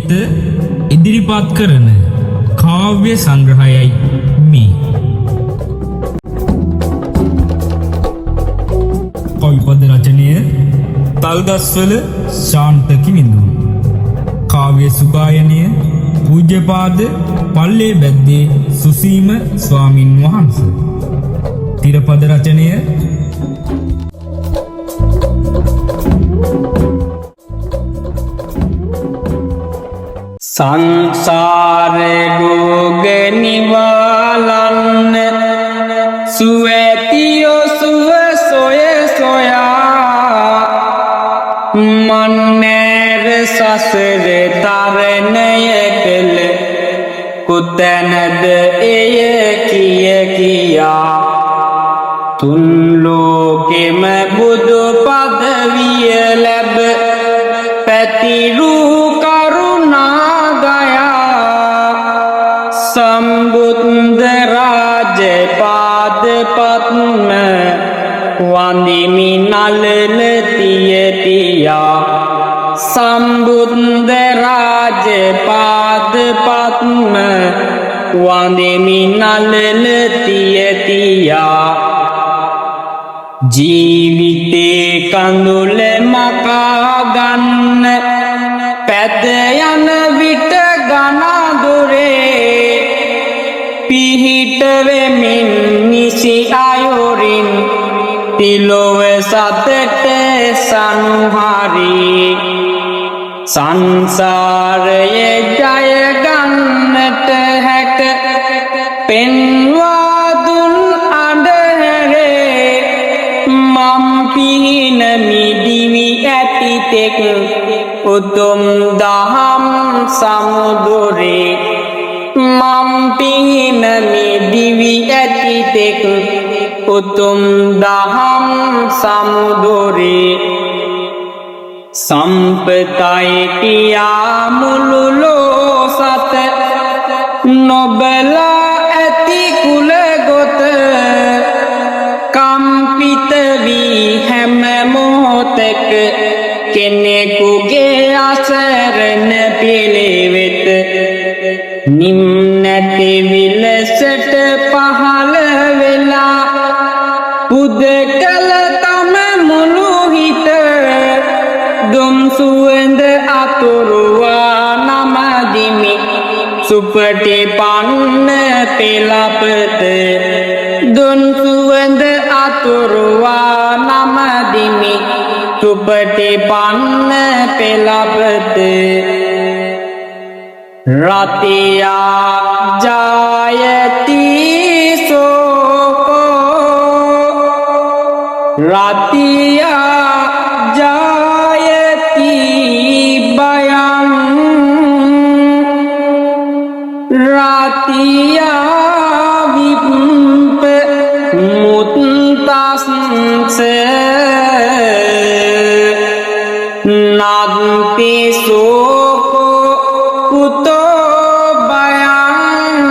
වෙත ඉදිරිපත් කරන කාව්‍ය සංග්‍රහයයි මේ. කවි පද රචනය තල්ගස්වල ශාන්ත කිවිඳුන්. කාව්‍ය සුගායනය පූජ්‍යපාද පල්ලේ බැද්දේ සුසීම ස්වාමින් වහන්සේ. තිරපද රචනය සංසාර රෝග නිවාලන්න සුවැතියෝ සුව සොය සොයා මන්නෑර සසර තරණය කළ කුතැනද එය කිය කියා තුන් ලෝකෙම බුදු පදවිය ලැබ පැතිරූ කරුණා ගයා සම්බුද්ධ රාජ පාද පත්ම වඳිමි නලල තිය තියා සම්බුද්ධ රාජ පාද පත්ම වඳිමි නලල තිය තියා ජීවිතේ කඳුල මකා ගන්න පැද යන විට ගණදුරේ පිහිට වෙමින් නිසි අයුරින් තිලොව සතට සනුහරි සංසාරයේ ජය ගන්නට හැක පෙන්වා දුන් අඳුරේ මම් පිහින මිදිවි ඇති තෙක් උතුම් දහම් සමුදුරේ මම් පිහින මිදිවි ඇති තෙක් උතුම් දහම් සමුදුරේ සම්පතයි කියා මුළු ලෝ සත නොබලා ඇති කුල ගොත කම්පිත වී හැම මොහොතක කෙනෙකුගේ අසරණ පිළිවෙත නිම් නැති විලසට පහළ වෙලා පුද කළ තම මුළු හිත දුම් සුවඳ අතුරුවා නමදිමි සුපටිපන්න පෙළපත දුන් සුවඳ අතුරුවා නමදිමි සුපටිපන්න පෙළපත රතියා ජායති සෝකෝ රතියා ජායති බයං රතියා විප්ප මුත්තස්ස නත්ති සෝකෝ කුතෝ බයං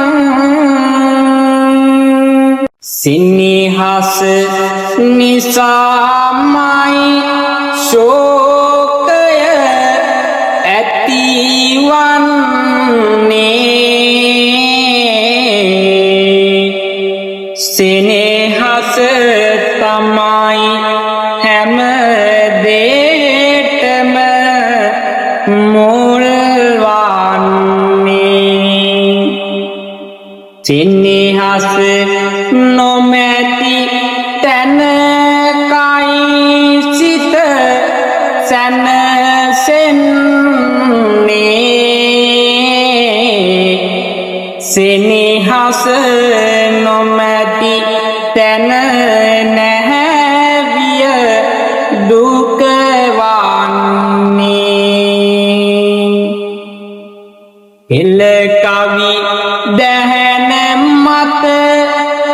සිනිහස නිසාමයි ශෝකය ඇතිවන්නේ සෙනෙහස තමයි හැම දේටම මුල් වන්නේ සෙනෙහස නොමැති තැනකයි සිත සැනසෙන්නේ සෙනෙහස නොමැති තැන නැහැ විය දුක වන්නේ එල කවි දැහැන මත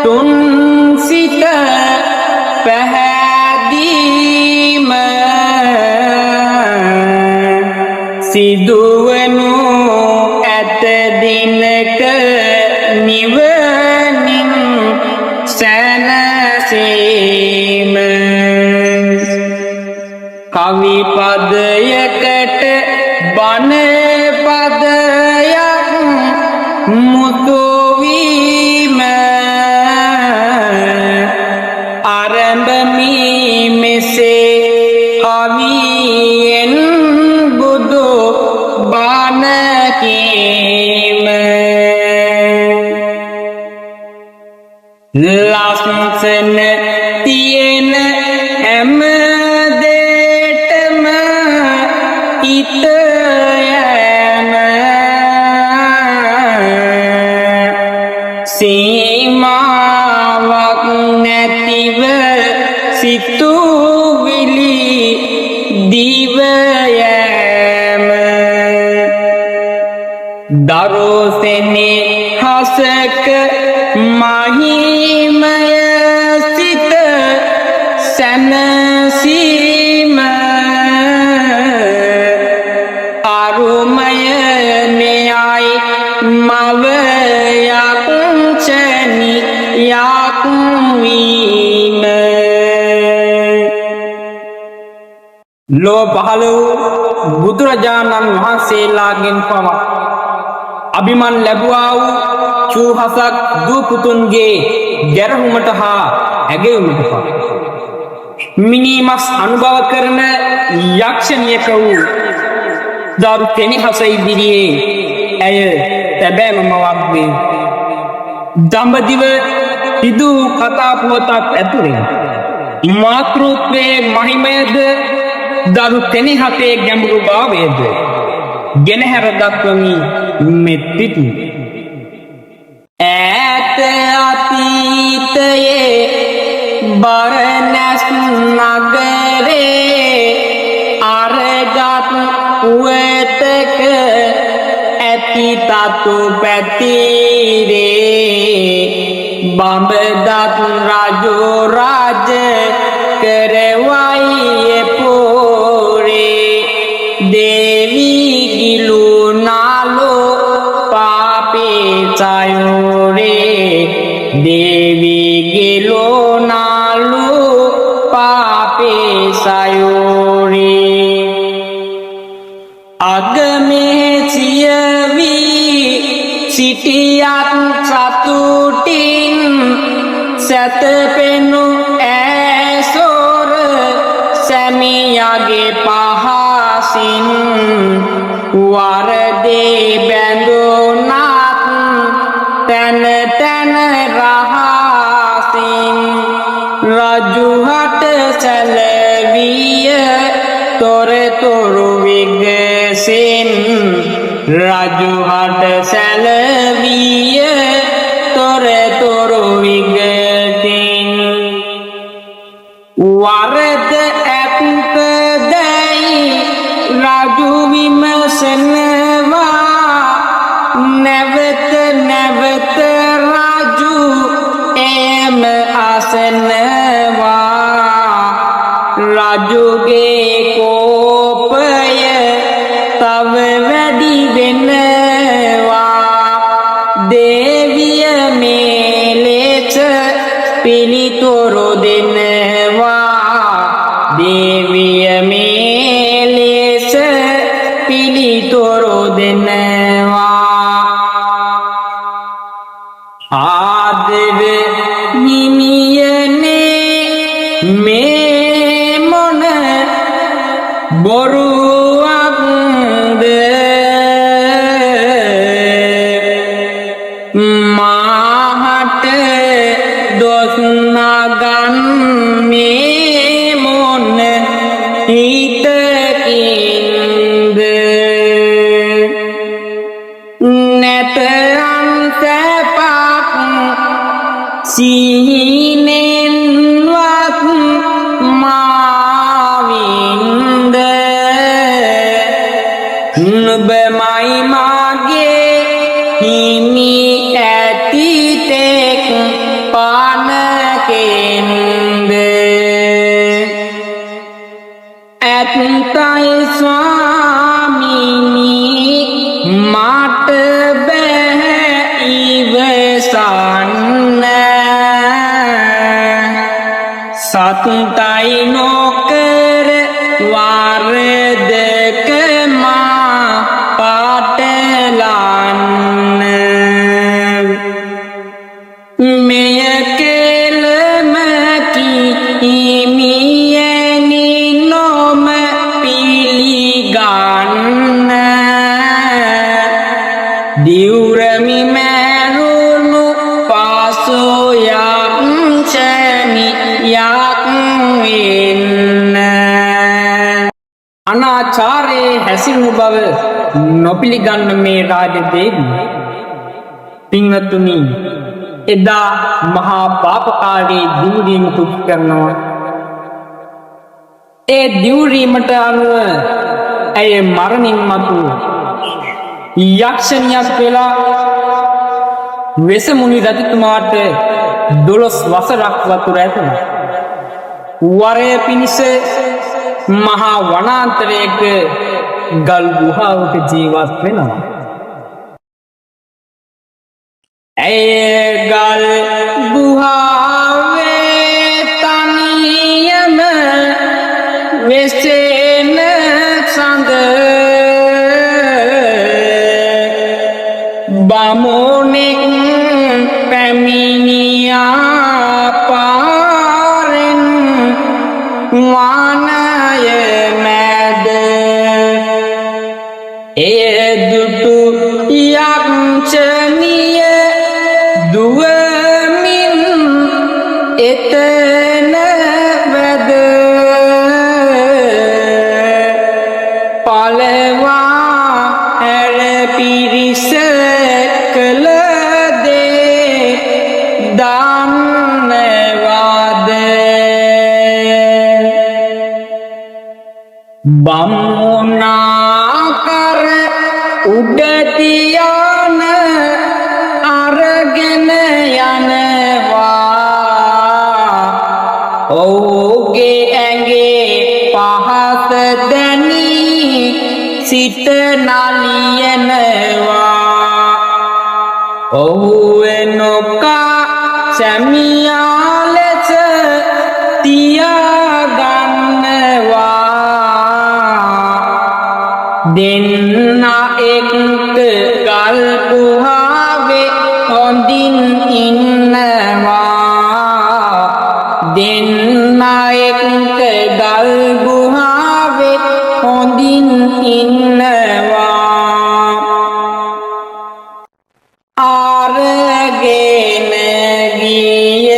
තුන් සිත පැහැදීම සිදුවනු ඇත දිනක නිවනින් සැනසීම කවි පදයකට බණ පදයක් මුතු වීම අරඹමි මෙසේ කවියෙන් බුදු බණ කීම. ලස්සන තියෙන හැම දෙයටම හිත යෑම සීමාවක් නැතිව සිතුවිලි දිව යෑම දරුසෙනේ හසක මහිමය සිත සැනසීම අරුමය මෙයයි මවයක් ක්ෂණියක් වීම. ලොව පහළ වූ බුදුරජාණන් වහන්සේලාගෙන් පවා අභිමන් ලැබුවා වූ චූහසක් දූ පුතුන්ගේ ගැරහුමට හා ඇගයුමට පවා මිනී මස් අනුභව කරන යක්ෂණියක වූ දරු තෙනෙහස ඉදිරියේ ඇය සැබෑම මවක් වේ. දඹදිව සිදු වූ කතා පුවතක් ඇතුළෙන් මාතෘත්වයේ මහිමයද දරු තෙනෙහසේ ගැඹුරු භාවයද ගෙනහැර දක්වමි මෙත් සිතින්. ඈත අතීතයේ බරණැස් නගරේ අරගත් පුවතක ඇති තතු පැතිරේ බඹදත් රජු රාජ කරවයි පෝරේ දේවී ගිලුනාලෝ පාපේ සයුරේ දේවී ගිලුනාලෝ පාපේ සයුරේ අගමේ සියවි සිටියත් සතුටින් සැතපෙනු ඈසොර සැමියාගේ පහසින් වරදේ බැඳුනත් තැන තැන රහසින් රජුහට සැලවිය තොරතුරු විගසින් රජුහට සැලවිය තොරතුරු විගසින් වරද ඇත්ත දැයි රජු විමසනවා නැවත නැවත රජු එයම අසනවා රජුගේ කෝපය තව වැඩි වෙනවා දේවිය මේ ලෙස පිළිතුරු දෙනවා දේවිය මේ ලෙස පිළිතුරු දෙනවා ආදර හිමියනේ මේ මොන බොරුවක්ද මාහට දොස් නගන්නේ මොන හිතකින්ද නැතරම් සැපක් සිහිනෙන්වත් මාවින්ද නුඹමයි මාගේ හිමි ඇති තෙක් පනකින්ද ඇත්තයි ස්වාමිනී මට බැහැ ඉවසන්න සතුටයි නොකර වරදක මා පාට දිවුරමි මැරුණු පසු යක්ෂණියක් වෙන්න. අනාචාරයේ හැසිරුණු බව නොපිළිගන්න මේ රාජදේවිය, පින්වතුනි, එදා මහා පාපකාරී දිවුරීමකුත් කරනවා. ඒ දිවුරීමට අනුව ඇය මරණින් මතු යක්ෂණියක් වෙලා වෙසමුණි රජතුමාට 12 වසරක් වතුර ඇතුණා. වරය පිණිස මහා වනාන්තරයක ගල් ගුහාවක ජීවත් වෙනවා. ඇය ගල් ගුහාවේ තනියම වෙසෙන සඳ බමුණෙක් පැමිණියා පාරෙන් වනය මැද. එය දුටු යක්ෂණිය දුවමින් එතන වැද පළවා හැර පිරිස කළ දේ දන්නවාද? බමුණා කර උඩ තියාන අරගෙන යනවා. ඔහුගේ ඇඟේ පහස දැනී සිත නලියනවා. ඔහු නොකා සැමියා ලෙස තියාගන්නවා. දෙන්න එක්ක ගල් ගුහාවේ හොඳින් ඉන්නවා. දෙන්න එක්ක ගල් ගුහාවේ හොඳින් ඉන්නවා. අරගෙන ගිය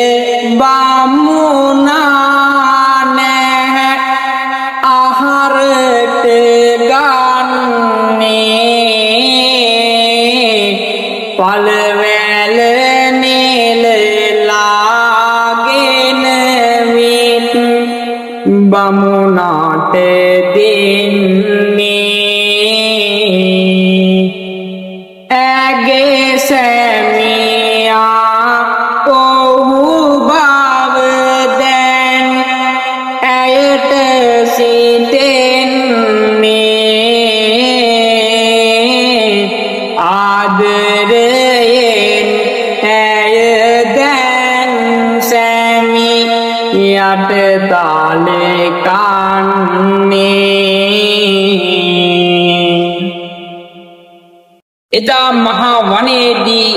බමුණා නැහැ ආහාරට ගන්නේ. පළවැල නෙලලාගෙන විත් බමුණාට දෙන්නේ. ඇගේ සැමියා ඔහු බව දැන් ඇයට සිතෙන්නේ. ආදරයෙන් ඇය දැන් සැමියාට තාලේ කන්නේ. එදා මහා වනයේදී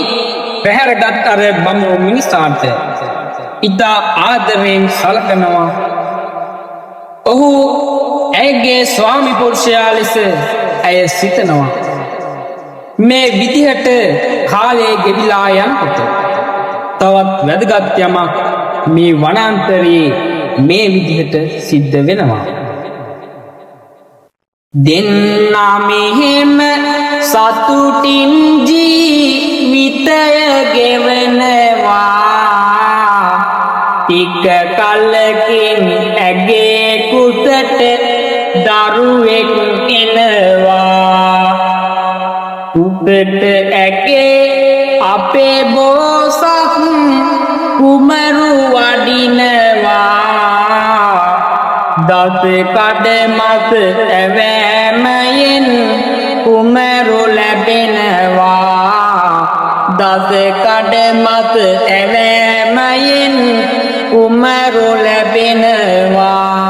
පැහැරගත් අර බමුණු මිනිසාට ඉතා ආදරයෙන් සලකනවා. ඔහු ඇයගේ ස්වාමි පුරුෂයා ලෙස ඇය සිතනවා. මේ විදිහට කාලය ගෙවිලා යනකොට තවත් වැදගත් යමක් මේ වනාන්තරයේ මේ විදිහට සිද්ධ වෙනවා. දෙන්නා මෙහෙම සතුටින් ජීවිතය ගෙවනවා. ටික කලකින් ඇගේ කුසට දරුවෙක් එනවා. කුසට ඇගේ අපේ බෝසත් කුමරු වඩිනවා. දස කඩ මත ඇවෑමයෙන් කුමරු ලැබෙනවා. දස කඩ මත ඇවෑමයෙන් කුමරු ලැබෙනවා.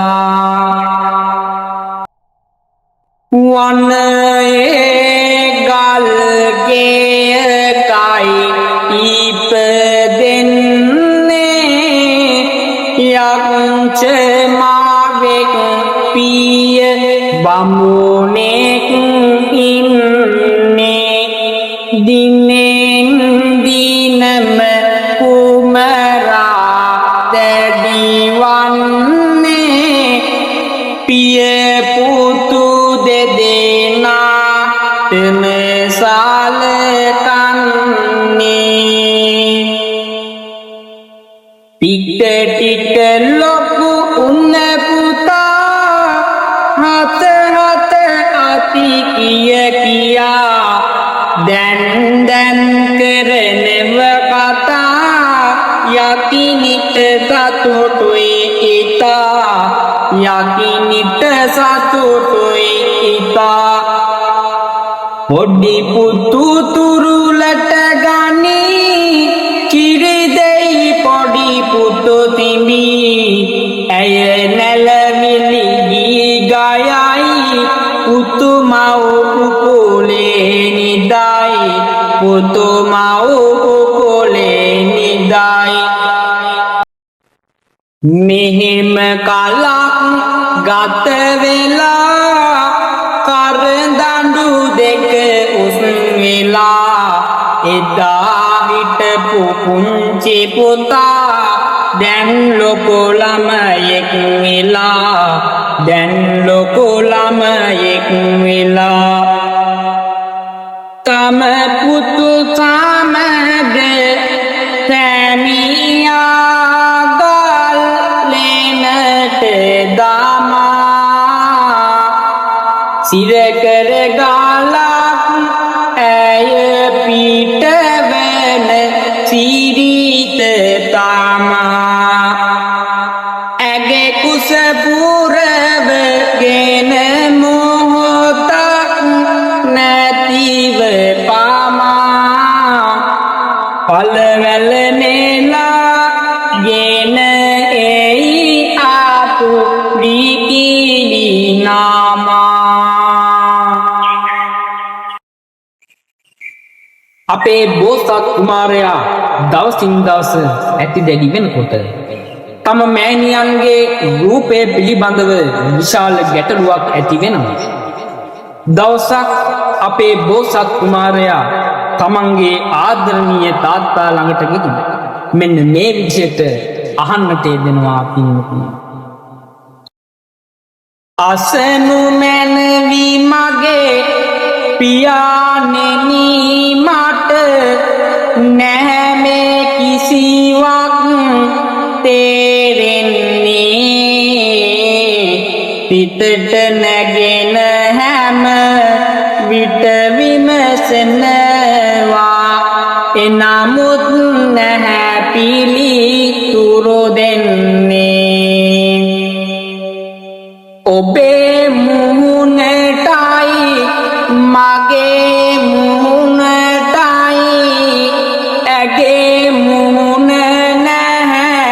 වනයේ ගල් ගෙයකයි ඉපදෙන්නේ. යක්ෂ මාවෙක් පිය බමුණෙක් ඉන්නේ. දිනෙන් දිනම කුමරා දැඩිවන්නේ. පිය පුතු දෙදෙනාටම සලකන්නේ. ටික ටික ලොකු උන්න පුතා හත හත අති කිය කියා දැන් දැන් කරනව කතා. යකිනිට සතුටුයි ඉතා, යකිනිට සතුටුයි ඉතා. පොඩි පුතු තුරුලට ගනි කිරි දෙයි පොඩි පුතු තිඹි. ඇය නැලවිලි ගී ගයයි, පුතු මව් කුකුලේ නිදයි, පුතු මව් කුකුලේ නිදයි. මෙහෙම කලක් ගත වෙලා කරදඬු දෙක උස් වෙලා, එදා හිටපු පුංචි පුතා දැන් ලොකු ළමයෙක් වෙලා, දැන් ලොකු ළමයෙක් වෙලා. තම පුතු සමග සැමියා ගල් ලෙනට දමා සිරකර ගලක් ඇය පිටවන සිරිත තමා. ඇගේ කුස පුරවගෙන මොහොතක් නැතිව පාමා පළවැල නෙලා ගෙන එයි ආතු රිකිලි නාමා. අපේ බෝසත් කුමාරයා දවසින් දවස ඇති දැඩි වෙනකොට තම මෑණියන්ගේ රූපය පිළිබඳව විශාල ගැටලුවක් ඇති වෙනවා. දවසක් අපේ බෝසත් කුමාරයා තමන්ගේ ආදරණීය තාත්තා ළඟට ගිහින් මෙන්න මේ විදිහට අහන්නට යෙදෙනවා පින්වතුනි. අසනු මැනවි මගේ පියාණෙනි, මට නැහැ මේ කිසිවක් තේරෙන්නේ. සිතට නැගෙන හැම විට විමසනවා, එනමුත් නැහැ පිළිතුරු දෙන්නේ. ඔබේ මුහුණටයි මගේ මුහුණටයි ඇගේ මුහුණ නැහැ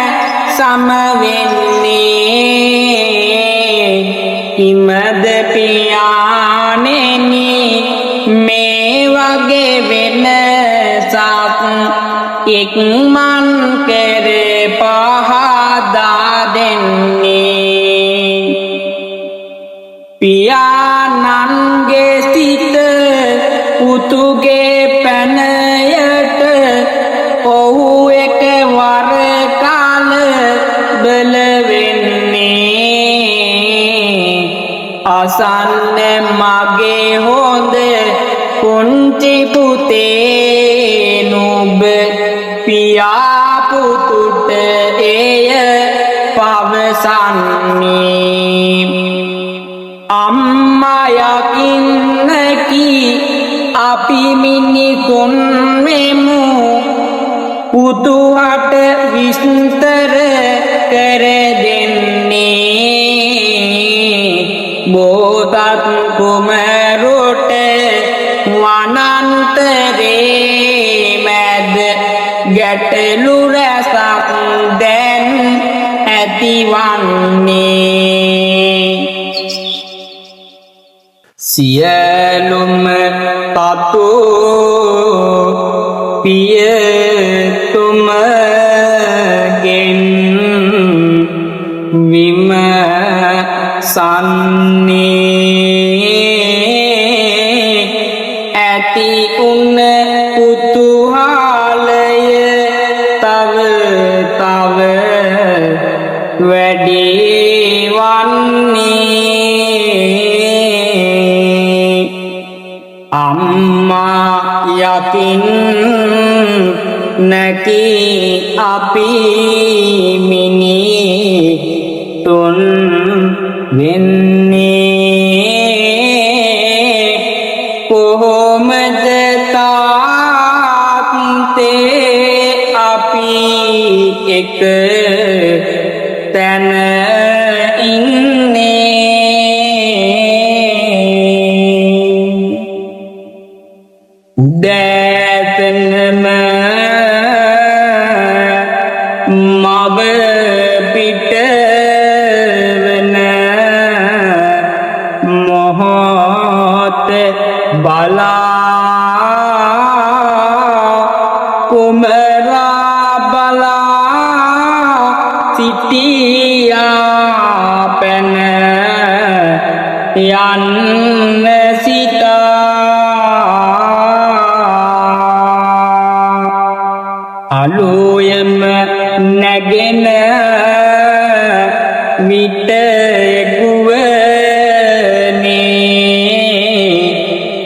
සම වෙන්නේ. කිමද පියාණෙනි මේ වගේ වෙනසක්, ඉක්මන් කර පහදා දෙන්නේ. පියාණන්ගේ සිත පුතුගේ පැනයට ඔහු එක වර කාල බල වෙන්නේ. අසන්න මගේ හොඳ පුංචි පුතේ, නුඹ පියා පුතුට එය පවසන්නේ. අම්මා යකින්නකි අපි මිනිසුන් වෙමු, පුතුහට විස්තර කර දෙන්නේ. බෝසත් කුමරුට වනන්තරේ මැද ගැටලු රැසක් දැන් ඇතිවන්නේ. සියලුම තතු පියතුමගෙන් විමසන්නේ. ඇති උන අම්මා යකින් නැකි අපි මිනිතුන් වෙන්නේ කොහොමද තාත්තේ අපි එක තැන ඉන්නේ? උදෑසනම මව පිටවන මොහොත බලා කුමරා බලා සිටියා පැන යන්න සිතා. අලුයම නැගෙන විට ගුවනේ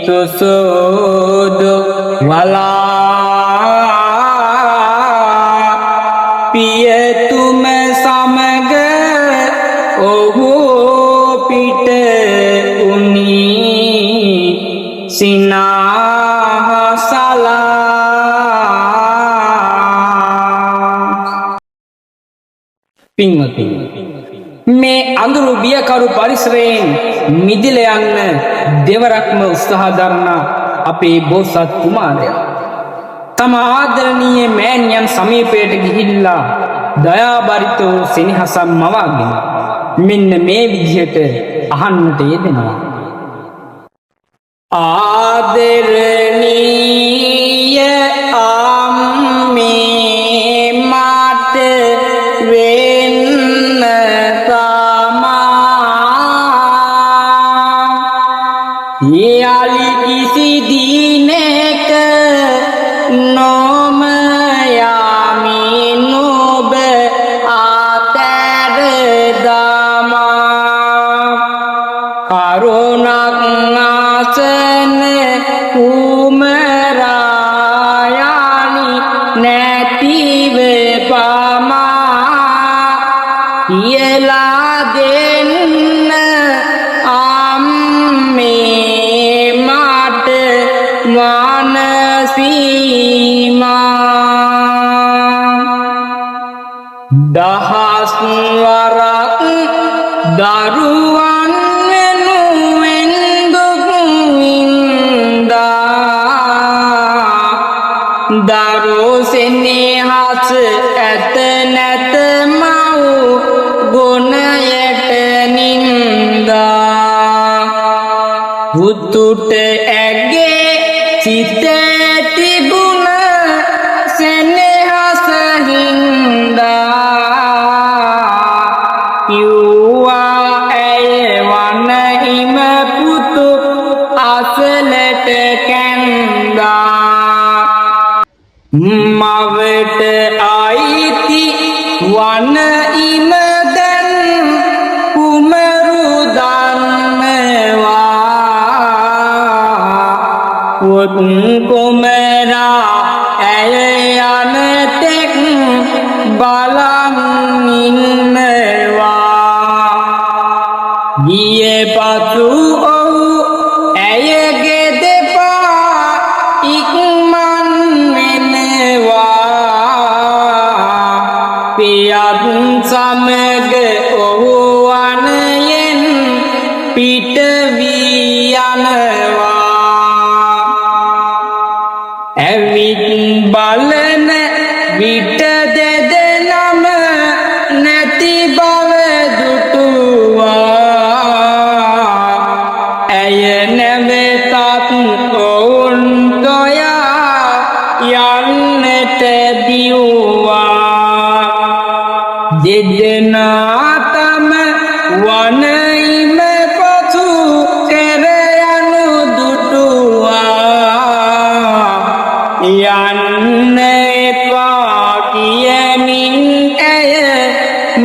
සුසුදු වලා පියතුම සමග ඔහු පිට උනි සිනාහසලා. පින්වතුනි, මේ අඳුරු බියකරු පරිසරයෙන් මිදිලා යන්න දෙවරක්ම උත්සාහ දරන අපේ බෝසත් කුමාරයා තම ආදරණීය මෑණියන් සමීපයට ගිහිල්ලා දයාබරිත වූ සෙනෙහසක් මවාගෙන මෙන්න මේ විදිහට අහන්නට යෙදෙනවා. ආදරණීය අම්මේ, මට වෙන්න තමා යලි කිසි දිනක නොම යමි නුඹ අතැර දමා. කරුණක් ආසන කුමරායානි නැතිව පමා කියලා දෙන්න අම්මේ මට මානසීමා. දහස් වරක් දරුවන් වෙනුවෙන් දුක් වින්දා, දරු සෙනෙහස ඇත නැත මව් ගුණයට නින්දා. පුතුට ඇගේ සිතේ තිබුණ සෙනෙහස හින්දා කිව්වා ඇය වන හිම පුතු අසලට කැන්දා. මවට අයිති වන ඉම දැන් කුමරු දන්නවා. පුත් කුමරා ඇය යන තෙක් බලන් ඉන්නවා. ගිය පසු ඔහු ඇයගේ දෙපා ඉක්මන් වෙනවා. පියත් සමග ඔහු වනයෙන් පිට වී යනවා. ඇවිත් බලන විට දෙදෙනම නැති බව දුටුවා. ඇය නැවතත් ඔවුන් සොයා යන්නට දිව්වා. දෙදෙනා තම වනයිම පසු කර යනු දුටුවා. යන්න එපා කියමින් ඇය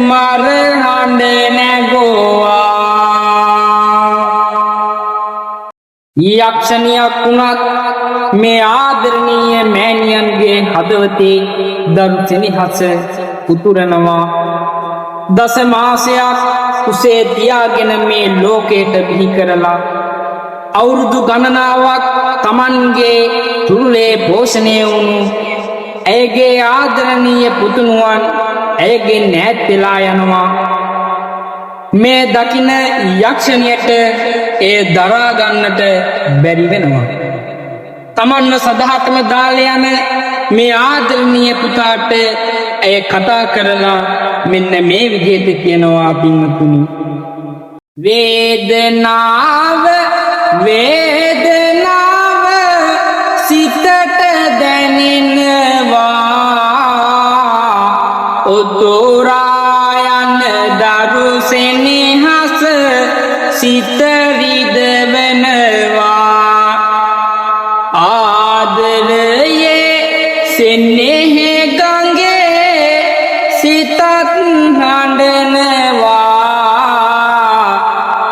මරහඬ නැගුවා. යක්ෂණියක් වුණත් මේ ආදරණීය මෑණියන්ගේ හදවතේ දරු සෙනෙහස උතුරනවා. දස මාසයක් කුසේ තියාගෙන මේ ලෝකයට බිහි කරලා අවුරුදු ගණනාවක් තමන්ගේ තුරුලේ පෝෂණය වුණු ඇයගේ ආදරණීය පුතුණුවන් ඇයගෙන් ඈත් වෙලා යනවා. මේ දකින යක්ෂණියට එය දරා ගන්නට බැරි වෙනවා. තමන්ව සදහටම දාලා යන මේ ආදරණීය පුතාට ඇය කතා කරලා මෙන්න මේ විදිහට කියනවා පින්වතුනි. වේදනාව වේදනාව සිතට දැනෙනවා, උතුරා යන දරු සෙනෙහස සිත රිදවෙනවා. ආදරයේ සෙනෙහ ගඟේ සිතත් හඬනවා,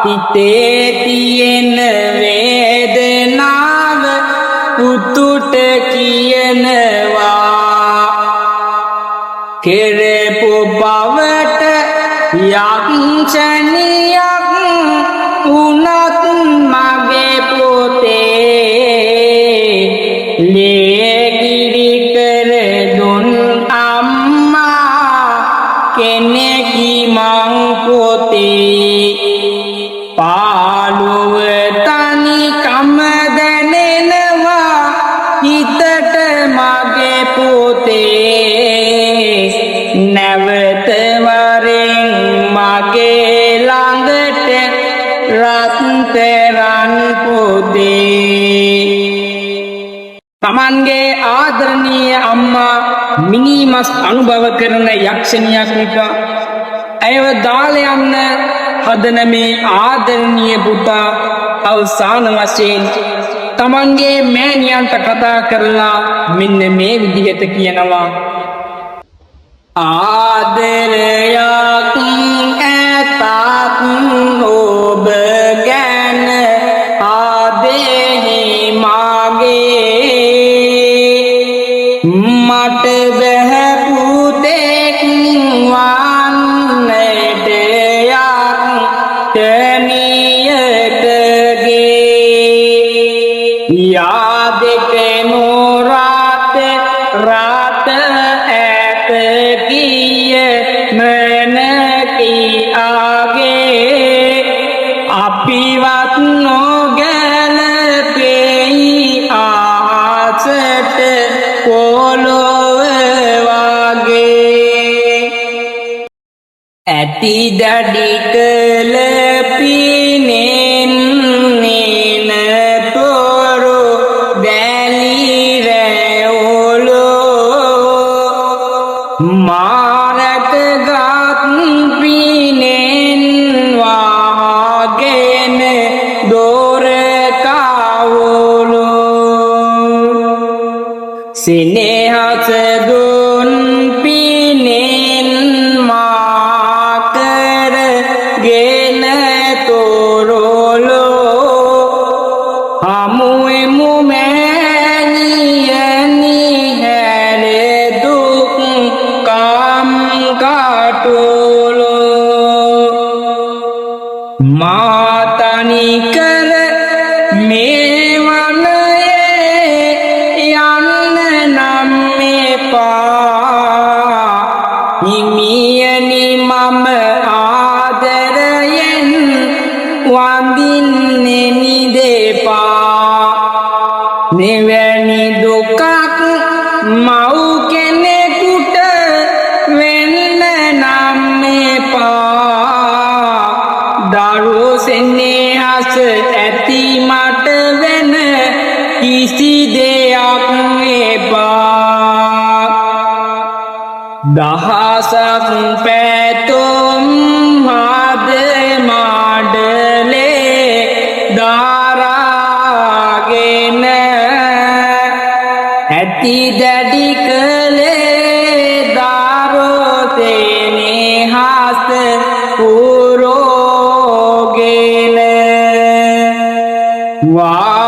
හිතේ තියෙන වේදනාව පුතුට කියනවා. කෙරපු බවට යක්ෂණියක් වුණත් මගේ පොතේ ලේකිරි කර දුන් අම්මා කෙනෙකි මං පොතේ. පාළුව තනිකම දැනෙනවා හිතට මගේ පොතේ. නැවත වරෙන් මගේ ළඟට රත්තරන් පොතේ. තමන්ගේ ආදරණීය අම්මා මිනීමස් අනුභව කරන යක්ෂණියක් නිසා ඇයව දාලා යන්න හදන මේ ආදරණීය පුතා අවසාන වශයෙන් තමන්ගේ මෑණියන්ට කතා කරලා මෙන්න මේ විදිහට කියනවා. ආදරයක් ඇතත් ඔබ ගැන ආදෙහි මාගේ, මට බැහැ පුතෙක් වන්නට යක්ෂණියකගේ. යාදෙක නොරාත රාත ඇත කිය මනකි ආගේ, අපිවත් නොගැලපෙයි ආසට පොළොව වගේ. ඇති දැඩි කළ පිනෙන් නේන තොරු දැලි රැවුලෝ, මාරක ගත් පිනෙන් වාගෙන දොර කවුලෝ. සෙනෙහස දුන් පිනෙන් මා කරගෙන තොරොලෝ, හමුවෙමු මෑණියනි හැර දුක් කම් කටුලෝ. මා තනි කර මේ වනයේ යන්න නම් එපා, හිමියනි මම ආදරයෙන් වඳින්නේ නිදෙපා. මෙවැනි දුකක් මව් කෙනෙකුට වෙන්න නම් එපා, දරු සෙනෙහස ඇති මට වෙන කිසි දෙයක් එපා. දහසක් පැතුම් හද මාඩලේ දරාගෙන, ඇති දැඩි කළේ දරු සෙනෙහස පුරෝගෙන. වා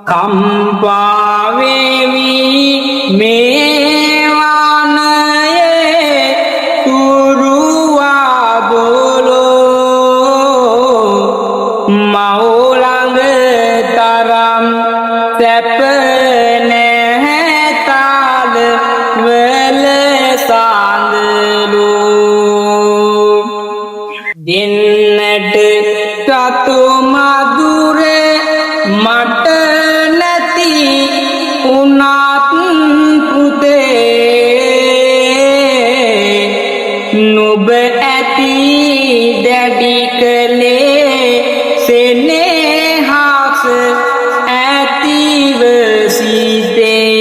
කම්පා වෙවි මේ වනයේ තුරුවා බොලෝ මව් ළඟ තරම් සැප නැහැ තාල වල සාඳලු. දෙන්නට සතු මధుර මට නැති උනත් පුතේ, නුඹ ඇති දැඩි කළේ සෙනෙහස ඇතිව සිතේ.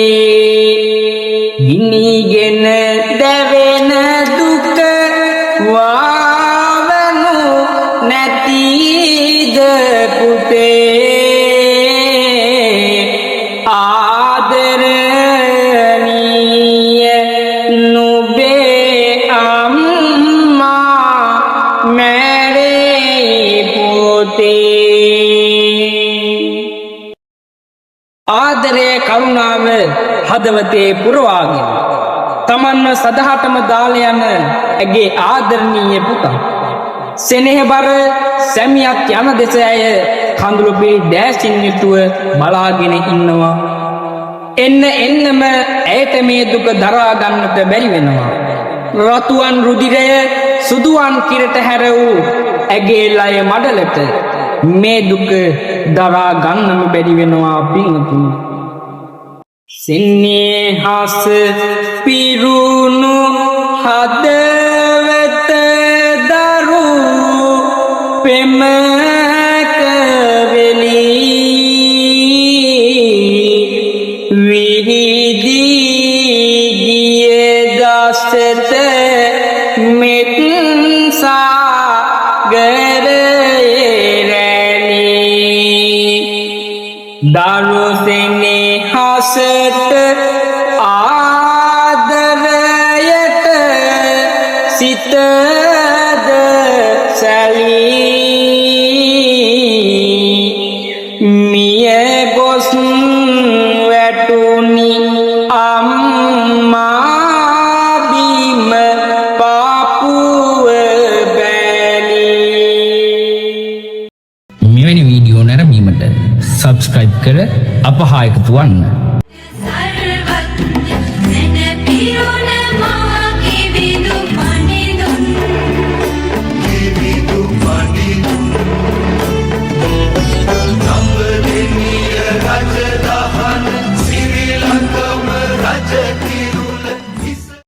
ගිනිගෙන දැවෙන දුක වාවනු නැතිද පුතේ? ආදරණීය නුඹේ අම්මා මැරේ පුතේ. ආදරය කරුණාව හදවතේ පුරවාගෙන තමන්ව සදහටම දාලා යන ඇගේ ආදරණීය පුතා සෙනෙහබර සැමියත් යන දෙස ඇය කඳුළු පිරි දෑසින් යුතුව බලාගෙන ඉන්නවා. එන්න එන්නම ඇයට මේ දුක දරා ගන්නට බැරි වෙනවා. රතුවන් රුධිරය සුදුවන් කිරට හැර වූ ඇගේ ලය මඩලට මේ දුක දරා ගන්නම බැරි වෙනවා පින්වතුනි. සෙනෙහස පිරුණු හදවත දරු පෙමක වෙලී විහිදී ගිය දසත මෙත් සාගරයේ රැළී. දරු සෙනෙහසට ආදරයට සිතද සැලී මිය ගොස් වැටුනි අම්මා බිම පාපුව බැලී. මෙවැනි වීඩියෝ නැරඹීමට සබ්ස්ක්‍රයිබ් කර අප හා එකතු වන්න.